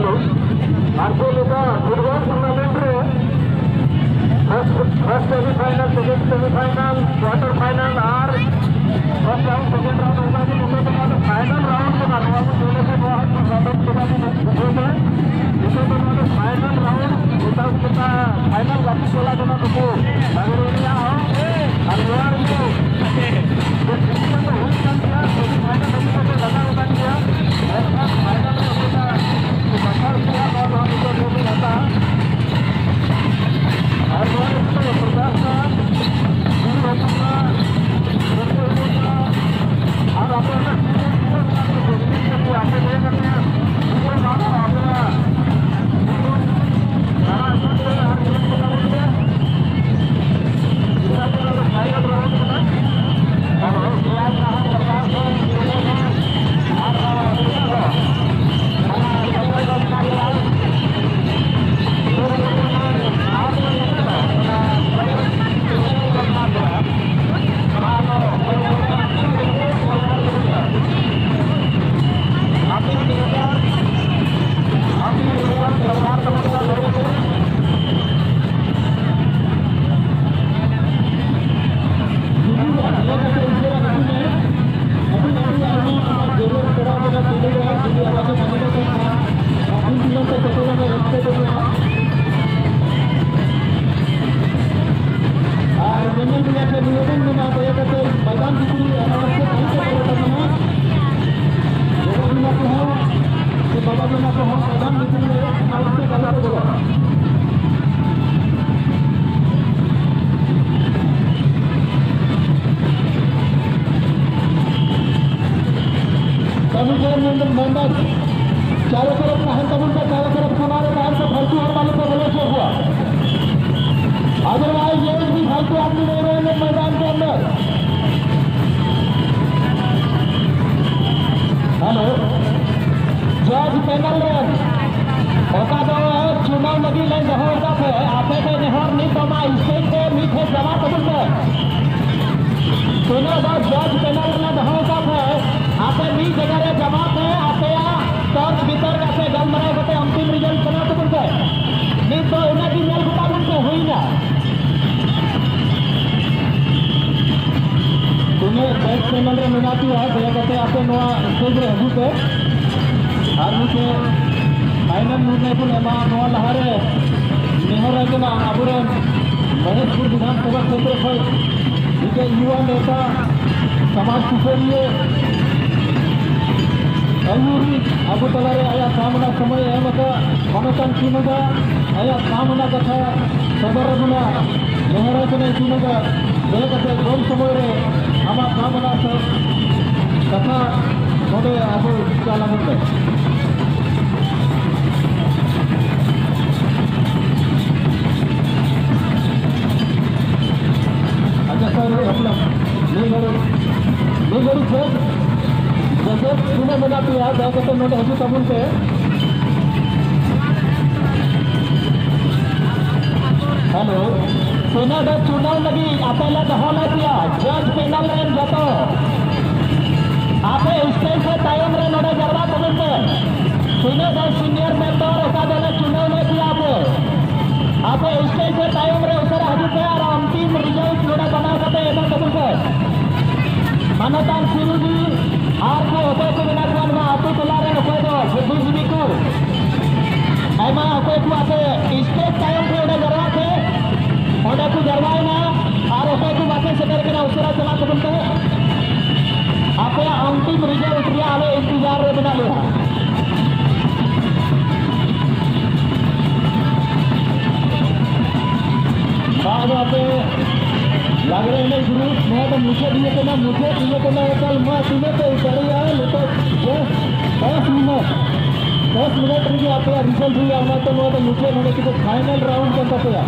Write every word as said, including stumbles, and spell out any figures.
ᱟᱨ ᱪᱮᱫ ᱞᱮᱠᱟ football tournament ᱨᱮ first, first semi final, second semi final, quarter final ᱟᱨ ᱯᱷᱟᱨᱥᱴ ᱨᱟᱣᱩᱱᱰ, ᱥᱮᱠᱮᱱᱰ ᱨᱟᱣᱩᱱᱰ, ᱚᱱᱠᱟ ᱜᱮ ᱱᱤᱛᱚᱜ ᱫᱚ ᱱᱚᱣᱟ ᱫᱚ ᱯᱷᱟᱭᱱᱟᱞ ᱨᱟᱣᱩᱱᱰ ᱠᱟᱱᱟ᱾ ᱱᱚᱣᱟ ᱠᱚ ᱧᱮᱞ ᱞᱮᱠᱷᱟᱱ ᱱᱚᱣᱟ ᱦᱚᱸ ᱯᱷᱩᱴᱵᱚᱞ ᱞᱮᱠᱟ ᱜᱮ ᱵᱩᱡᱷᱟᱹᱣ ᱮᱱᱟ᱾ ᱱᱤᱛᱚᱜ ᱫᱚ ᱱᱚᱣᱟ ᱫᱚ ᱯᱷᱟᱭᱱᱟᱞ ᱨᱟᱣᱩᱱᱰ, ᱢᱮᱛᱟᱜ ᱠᱚ ᱠᱟᱱᱟ ᱯᱷᱟᱭᱱᱟᱞ ᱜᱟᱛᱮ ᱴᱚᱞᱟ ᱠᱟᱱᱟ ᱱᱩᱠᱩ᱾ ᱟᱨ ᱱᱚᱣᱟ ᱨᱮᱫᱚ ᱠᱷᱮᱞ ᱫᱚ ᱦᱩᱭᱩᱜ ᱠᱟᱱ ᱜᱮᱭᱟ, ᱥᱮᱢᱤ ᱯᱷᱟᱭᱱᱟᱞ ᱦᱟᱹᱵᱤᱡ ᱠᱟᱛᱮ ᱞᱟᱜᱟᱣ ᱟᱠᱟᱱ ᱜᱮᱭᱟ᱾ ᱢᱮᱱᱠᱷᱟᱱ ᱯᱷᱟᱭᱱᱟᱞ ᱨᱮ ᱚᱠᱚᱭᱴᱟᱜ ᱵᱟᱪᱷᱟᱣ ᱠᱚᱜᱼᱟ, ᱱᱚᱣᱟ ᱫᱚ ᱱᱤᱛᱚᱜ ᱫᱷᱟᱹᱵᱤᱡ ᱦᱟᱛᱟᱣᱟ᱾ ᱟᱨ ᱱᱚᱣᱟ ᱨᱮ ᱱᱤᱛᱚᱜ ᱥᱚᱨᱠᱟᱨ ᱠᱷᱚᱱ ᱜᱩᱨᱩ ᱦᱚᱯᱚᱱ ᱠᱚᱣᱟᱜ ᱨᱟᱹᱥᱠᱟᱹ ᱦᱚᱪᱚ ᱠᱚᱣᱟ᱾ ᱟᱨ ᱟᱯᱮ ᱚᱱᱟ ᱥᱩᱨ ᱨᱮ ᱟᱯᱮ ᱞᱟᱹᱭ ᱠᱟᱛᱮ ᱱᱤᱛᱚᱜ ᱱᱚᱣᱟ ᱫᱚ ᱟᱯᱮᱭᱟᱜ ᱟᱨ ᱧᱮᱧᱮᱞ ᱢᱮᱱᱟᱜ ᱠᱷᱟᱱ ᱱᱤᱭᱟᱹ ᱵᱚᱱ ᱢᱮᱱᱟ, ᱫᱟᱭᱟ ᱠᱟᱛᱮ ᱢᱚᱭᱫᱟᱱ ᱵᱷᱤᱛᱨᱤ ᱟᱱᱟᱣᱟᱥᱛᱮ ᱵᱟᱝ ᱠᱚ ᱵᱚᱞᱚ ᱛᱟᱵᱚᱱᱟ᱾ ᱜᱚᱜᱚ ᱡᱚᱱᱟ ᱠᱚᱦᱚᱸ ᱥᱮ ᱵᱟᱵᱟ ᱡᱚᱱᱟ ᱠᱚᱦᱚᱸ ᱢᱚᱭᱫᱟᱱ ᱵᱷᱤᱛᱨᱤ ᱨᱮ ᱟᱱᱟᱣᱟᱥᱛᱮ ᱵᱟᱝ ᱠᱚ ᱵᱚᱞᱚᱜᱼᱟ᱾ ᱠᱟᱹᱢᱤ ᱠᱚᱨᱮ ᱢᱮᱱᱫᱚ ᱢᱚᱭᱫᱟᱱ ᱪᱟᱨᱚ ᱛᱚᱨᱚᱯ ᱛᱟᱦᱮᱱ ᱛᱟᱵᱚᱱ ᱯᱮ, ᱪᱟᱨᱚ ᱛᱚᱨᱚᱯ ᱠᱚᱱᱟ ᱨᱮ ᱛᱟᱦᱮᱱ ᱯᱮ, ᱯᱷᱟᱞᱛᱩ ᱦᱚᱲ ᱟᱞᱚ ᱯᱮ ᱵᱚᱞᱚ ᱦᱚᱪᱚ ᱠᱚᱣᱟ᱾ Otherwise, ये भी फालतू आदमी नहीं रहेंगे मैदान के अंदर। हेलो, जज पैनल ᱨᱮᱱ ᱚᱠᱟ ᱫᱚ ᱪᱩᱱᱟᱣ ᱞᱟᱹᱜᱤᱫ ᱞᱮ ᱫᱚᱦᱚ ᱟᱠᱟᱫ ᱯᱮ, ᱟᱯᱮ ᱯᱮ ᱱᱮᱦᱚᱨ ᱱᱤᱛ ᱢᱟ ᱥᱴᱮᱡ ᱛᱮ ᱢᱤᱫ ᱴᱷᱮᱱ ᱡᱟᱢᱟ ᱛᱟᱵᱚᱱ ᱯᱮ᱾ ᱛᱤᱱᱟᱹᱜ ᱫᱚ ᱡᱚᱡᱽ ᱯᱮᱱᱮᱞ ᱨᱮᱞᱮ ᱫᱚᱦᱚ ᱟᱠᱟᱫ ᱯᱮ, ᱟᱯᱮ ᱢᱤᱫ ᱡᱟᱭᱜᱟ ᱨᱮ ᱡᱟᱢᱟ ᱯᱮ, ᱟᱯᱮᱭᱟᱜ ᱛᱚᱨᱠ ᱵᱤᱛᱚᱨᱠ ᱟᱯᱮ ᱜᱟᱞᱢᱟᱨᱟᱣ ᱠᱟᱛᱮ ᱪᱮᱱᱮᱞ ᱨᱮ ᱢᱮᱱᱟᱜ ᱯᱮᱭᱟ, ᱫᱟᱭᱟ ᱠᱟᱛᱮ ᱟᱯᱮ ᱱᱚᱣᱟ ᱥᱴᱮᱡ ᱨᱮ ᱦᱤᱡᱩᱜ ᱯᱮ᱾ ᱟᱨ ᱢᱤᱫᱴᱮᱱ ᱯᱷᱟᱭᱱᱟᱞ ᱢᱩᱨᱱᱟᱭ ᱵᱚᱱ ᱮᱢᱟ᱾ ᱱᱚᱣᱟ ᱞᱟᱦᱟᱨᱮ ᱱᱮᱦᱚᱨ ᱟᱭ ᱠᱟᱱᱟ ᱟᱵᱚᱨᱮᱱ ᱢᱚᱦᱮᱥᱯᱩᱨ ᱵᱤᱫᱷᱟᱱ ᱥᱚᱵᱷᱟ ᱠᱷᱮᱛᱨᱚ ᱠᱷᱚᱱ ᱢᱤᱫᱴᱮᱱ ᱭᱩᱣᱟ ᱱᱮᱛᱟ, ᱥᱚᱢᱟᱡᱽ ᱥᱩᱥᱟᱹᱨᱤᱭᱟᱹ, ᱟᱹᱭᱩᱨᱤᱡ, ᱟᱵᱚ ᱛᱟᱞᱟᱨᱮ ᱟᱭᱟᱜ ᱫᱟᱢ ᱨᱮᱱᱟᱜ ᱥᱚᱢᱚᱭ ᱮ ᱮᱢ ᱟᱠᱟᱫ ᱢᱟᱱᱚᱛᱟᱱ ᱪᱩᱱᱩᱫᱟ, ᱟᱭᱟᱜ ᱫᱟᱢ ᱨᱮᱱᱟᱜ ᱠᱟᱛᱷᱟ ᱥᱚᱫᱚᱨ ᱟᱵᱚᱱᱟ᱾ ᱱᱮᱦᱚᱨ ᱟᱭ ᱠᱟᱱᱟ ᱪᱩᱱᱩᱫᱟ, ᱫᱟᱭᱟ ᱠᱟᱛᱮ ᱠᱚᱢ ᱥᱚᱢᱚᱭ ᱨᱮ ᱟᱢᱟᱜ ᱫᱟᱢ ᱨᱮᱱᱟᱜ ᱥᱚ-, ᱠᱟᱛᱷᱟ ᱱᱚᱰᱮ ᱟᱵᱚ ᱪᱟᱞ ᱟᱵᱚᱱ ᱯᱮ᱾ ᱟᱪᱪᱷᱟ, ᱥᱟᱨ, ᱟᱯᱱᱟ ᱢᱤᱫ ᱜᱷᱟᱹᱲᱤᱡ, ᱢᱤᱫ ᱜᱷᱟᱹᱲᱤᱡ ᱥᱟᱨ, ᱡᱮᱥᱮ ᱛᱤᱱᱟᱹᱜ ᱢᱮᱱᱟᱜ ᱯᱮᱭᱟ, ᱫᱟᱭᱟ ᱠᱟᱛᱮ ᱱᱚᱰᱮ ᱦᱤᱡᱩᱜ ᱛᱟᱵᱚᱱ ᱯᱮ᱾ ᱦᱮᱞᱳ, ᱛᱤᱱᱟᱹᱜ ᱫᱚ ᱪᱩᱱᱟᱹᱣ ᱞᱟᱹᱜᱤᱫ ᱟᱯᱮ ᱞᱮ ᱫᱚᱦᱚ ᱞᱮᱫ ᱯᱮᱭᱟ, ᱡᱟᱡᱽ ᱯᱮᱱᱟᱞ ᱨᱮᱱ ᱡᱚᱛᱚ ᱟᱯᱮ ᱥᱴᱮᱡ ᱨᱮ ᱛᱟᱭᱚᱢ ᱨᱮ ᱱᱚᱰᱮ ᱡᱟᱨᱣᱟ ᱛᱟᱵᱚᱱ ᱯᱮ᱾ ᱛᱤᱱᱟᱹᱜ ᱫᱚ ᱥᱤᱱᱤᱭᱟᱨ ᱢᱮᱢᱵᱟᱨ ᱚᱠᱟ ᱫᱚᱞᱮ ᱪᱩᱱᱟᱹᱣ ᱞᱮᱫ ᱯᱮᱭᱟ ᱟᱯᱮ, ᱟᱯᱮ ᱥᱴᱮᱡ ᱨᱮ ᱛᱟᱭᱚᱢ ᱨᱮ ᱩᱥᱟᱹᱨᱟ ᱦᱤᱡᱩᱜ ᱯᱮ ᱟᱨ ᱚᱱᱛᱤᱢ ᱨᱤᱡᱟᱞᱴ ᱱᱚᱰᱮ ᱵᱮᱱᱟᱣ ᱠᱟᱛᱮ ᱮᱢᱚᱜ ᱛᱟᱵᱚᱱ ᱯᱮ᱾ ᱢᱟᱱᱚᱛᱟᱱ ᱥᱤᱨᱩᱡᱤ ᱟᱨ ᱠᱚ ᱚᱠᱚᱭ ᱠᱚ ᱢᱮᱱᱟᱜ ᱠᱚᱣᱟ ᱱᱚᱣᱟ ᱟᱹᱛᱩ ᱴᱚᱞᱟ ᱨᱮᱱ ᱚᱠᱚᱭ ᱫᱚ ᱵᱩᱫᱽᱫᱷᱤᱡᱤᱵᱤ ᱠᱚ ᱟᱭᱢᱟ ᱚᱠᱚᱭ ᱠᱚ ᱟᱯᱮ ᱥᱴᱮᱡ ᱛᱟᱭᱚᱢ ᱨᱮ ᱚᱸᱰᱮ ᱡᱟᱨᱣᱟᱜ ᱯᱮ, ᱚᱸᱰᱮ ᱠᱚ ᱡᱟᱨᱣᱟᱭᱮᱱᱟ᱾ ᱟᱨ ᱚᱠᱚᱭ ᱠᱚ ᱵᱟᱯᱮ ᱥᱮᱴᱮᱨ ᱠᱟᱱᱟ ᱩᱥᱟᱹᱨᱟ ᱪᱟᱞᱟᱜ ᱛᱟᱵᱚᱱ ᱯᱮ᱾ ᱟᱯᱮᱭᱟᱜ ᱚᱱᱛᱤᱢ ᱨᱤᱡᱟᱞᱴ ᱨᱮᱭᱟᱜ ᱟᱞᱮ ᱤᱱᱛᱤᱡᱟᱨ ᱨᱮ ᱢᱮᱱᱟᱜ ᱞᱮᱭᱟ᱾ ᱵᱟᱝ ᱫᱚ ᱟᱯᱮ ᱞᱟᱜᱽᱲᱮ ᱮᱱᱮᱡ ᱜᱨᱩᱯ, ᱱᱚᱣᱟ ᱫᱚ ᱢᱩᱪᱟᱹᱫ ᱤᱭᱟᱹ ᱠᱟᱱᱟ, ᱢᱩᱪᱟᱹᱫ ᱤᱭᱟᱹ ᱠᱟᱱᱟ᱾ ᱮᱠᱟᱞ ᱢᱟ ᱛᱤᱱᱟᱹᱜ ᱯᱮ ᱫᱟᱲᱮᱭᱟᱜᱼᱟ ᱱᱤᱛᱚᱜ ᱡᱟᱥᱴ ᱫᱚᱥ ᱢᱤᱱᱤᱴ, ᱫᱚᱥ ᱢᱤᱱᱤᱴ ᱨᱮᱜᱮ ᱟᱯᱮᱭᱟᱜ ᱨᱤᱡᱟᱞᱴ ᱦᱩᱭᱩᱜᱼᱟ᱾ ᱚᱱᱟᱛᱮ ᱱᱚᱣᱟ ᱫᱚ ᱢᱩᱪᱟᱹᱫ, ᱱᱚᱰᱮ ᱠᱤᱪᱷᱩ ᱯᱷᱟᱭᱱᱟᱞ ᱨᱟᱣᱩᱱᱰ ᱠᱟᱱ ᱛᱟᱯᱮᱭᱟ᱾